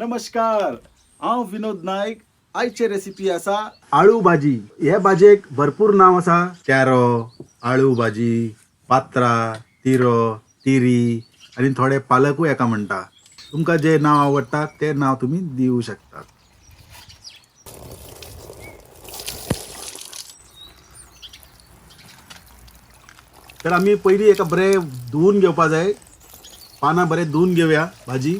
नमस्कार, हांव विनोद नायक. आयचे रेसिपी आसा आळू भाजी. हे भाजयेक भरपूर नांव आसा. तेरो, आळू भाजी, पात्रा, तिरो, तिरी आनी थोडे पालकूय हेका म्हणटा. तुमकां जे नांव आवडटा ते नांव तुमी दिवं शकतात. तर आमी पयलीं एका बरें धुवून घेवपा जाय. पानां बरें धुवून घेवया भाजी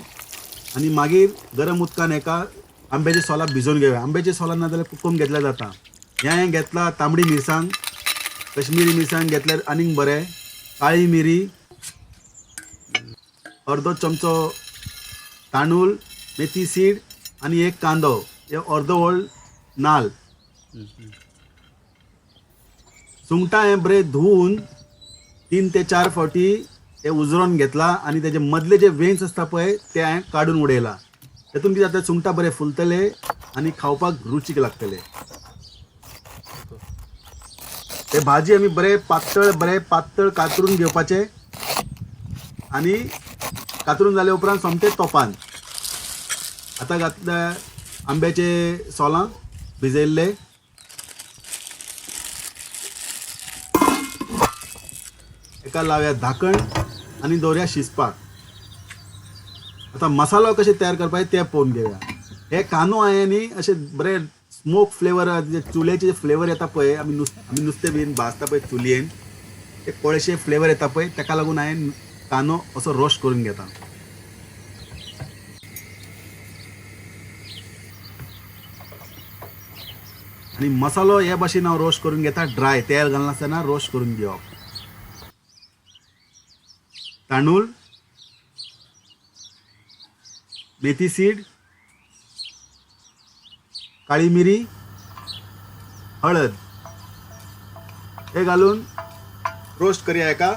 आनी मागीर गरम उदकान एका आंब्याची सोलां भिजोवन घेवया. आंब्याची सोलां ना जाल्यार कुकम घेतल्यार जाता. हें हांवें घेतला तांबडी मिरसांग, कश्मीरी मिरसांग घेतल्यार आनीक बरें, काळी मिरी, अर्दो चमचो तांदूळ, मेथी सीड आनी एक कांदो, हे अर्दो व्हड नाल. सुंगटां हें बरें धुवून 3 ते 4 फावटी ते उजरोन घेतला आनी तेजे मदले जे वेन्स आसता पळय ते हांवें काडून उडयला. तेतून कितें जाता, सुंगटां बरें फुलतले आनी खावपाक रुचीक लागतले. ते भाजी आमी बरें पातळ बरें पातळ कातरून घेवपाचे आनी कातरून जाले उपरांत सोमते तोपान आतां घातल्या आंब्याचे सोलां भिजयल्ले. एका लावया धाकण आनी दवरया शिजपाक. आतां मसालो कशें तयार करपाचें तें पळोवन घेवया. हे कांदो हांवें न्ही अशें बरें स्मोक फ्लेवर, चुलयेचे फ्लेवर येता पळय, आमी नुस्तें बीन भाजता पळय चुलयेन, ते कोळशे फ्लेवर येता पळय, ताका लागून हांवें कांदो असो रोस्ट करून घेता. आनी मसालो हे भाशेन हांव रोस्ट करून घेता, ड्राय, तेल घालनासतना रोस्ट करून घेवप. तांदूळ, मेथी सीड, काळी मिरी, हळद हे घालून रोस्ट करूया एका.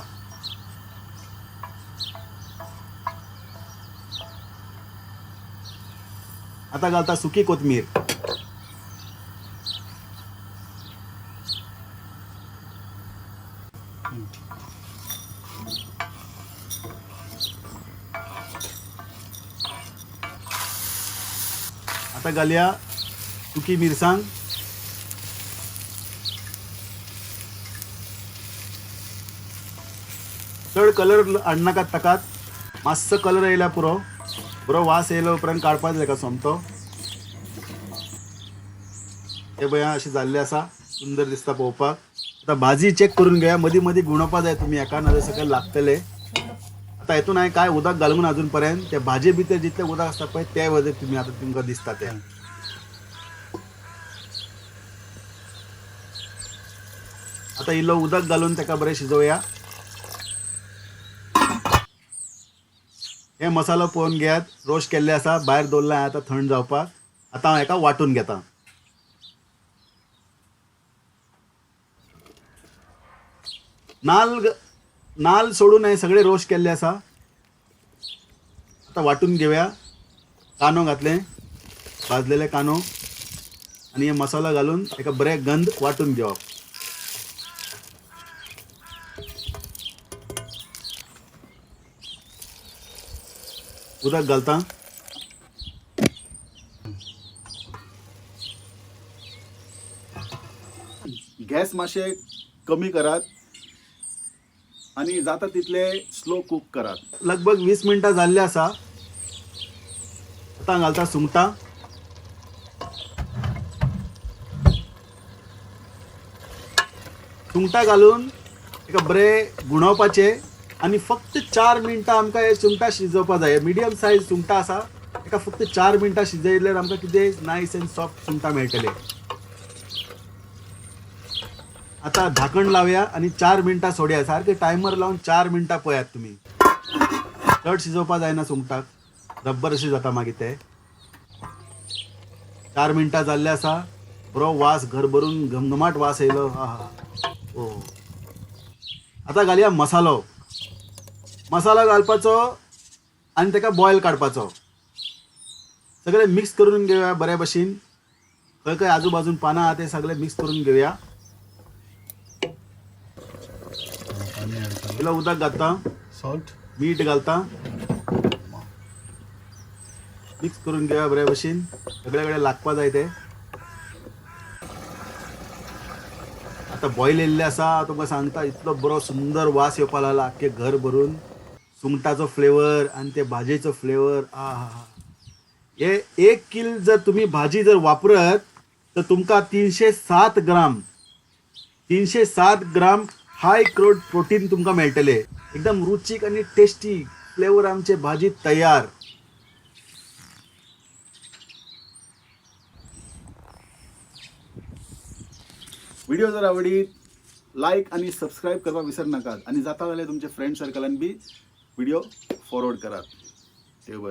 आता घालता सुकी कोथमीर. आता घालया सुकी मिरसांग. चड कलर हाडनाकात ताकात, मातसो कलर येयल्यार पुरो. बरो वास येयल्या उपरांत काडपाक जाय सोमतो. हे पळय अशें जाल्लें आसा, सुंदर दिसता पळोवपाक. आतां भाजी चॅक करून घेया, मदीं मदीं गुणोवपा जाय तुमी हेका, नाजाल्यार सकयल लागतले. आतां हेतून हांवें कांय उदक घालूंक ना अजून पर्यंत. ते भाजये भितर जितलें उदक आसता पळय तें उदक तुमी आतां तुमकां दिसता तें. आतां इल्लो उदक घालून ताका बरें शिजोवया. हे मसालो पळोवन घेयात, रोस्ट केल्ले आसा, भायर दवरला आतां थंड जावपाक. आतां हांव हेका वांटून घेता. नाल सोडून हांवें सगळे रोस्ट केल्ले आसा. आतां वांटून घेवया. कांदो घातले, भाजलेले कांदो आनी हे मसालो घालून एका बरें गंध वांटून घेवप. उदक घालता. गॅस मातशें कमी करात आनी जाता तितले स्लो कूक करात. लगभग 20 मिनटां जाल्ले आसा. आतां घालता सुंगटां. सुंगटां घालून एका बरें गुणोवपाचें आनी फक्त 4 मिनटां आमकां हे सुंगटां शिजोवपा जाय. मिडियम सायज सुंगटां आसा, एका फक्त 4 मिनटां शिजयल्यार आमकां कितें नायस एंड सॉफ्ट सुंगटां मेळटले. आतां धाकण लावया आनी 4 मिनटां सोडया. सारकें टायमर लावन 4 मिनटां पळयात तुमी. चड शिजोवपा जायना सुंगटाक, रब्बर अशें जाता मागीर ते. 4 मिनटां जाल्ले आसा. बरो वास घर भरून घमघमाट वास येयलो. हा हा ओ. आतां घालया मसालो. मसालो घालपाचो आनी ताका बॉयल काडपाचो. सगळें मिक्स करून घेवया बरे भशेन. खंय खंय आजू बाजून पानां आहा ते सगळे मिक्स करून घेवया. इल्लो उदक घालता, सॉल्ट, मीठ घालता. मिक्स करून घेवया बरे भशेन, सगळे कडेन लागपा जाय ते. आतां बॉयल येयल्लें आसा, तुमकां सांगता इतलो बरो सुंदर वास येवपा लागला आख्खें घर भरून. सुंगटाचो फ्लेवर आनी ते भाजयेचो फ्लेवर, आ हा हा. हे 1 किल जर तुमी भाजी जर वापरत तर तुमकां 307 ग्राम, 307 ग्राम हाय क्रोड प्रोटीन तुमकां मेळटले. एकदम रुचीक आनी टेस्टी फ्लेवर आमचे भाजी तयार. व्हिडिओ जर आवडीत लायक आनी सबस्क्रायब करपाक विसर नाकात आनी जाता जाल्यार तुमचे फ्रेंड सर्कलान बी व्हिडिओ फॉरवर्ड करात. देव बरें.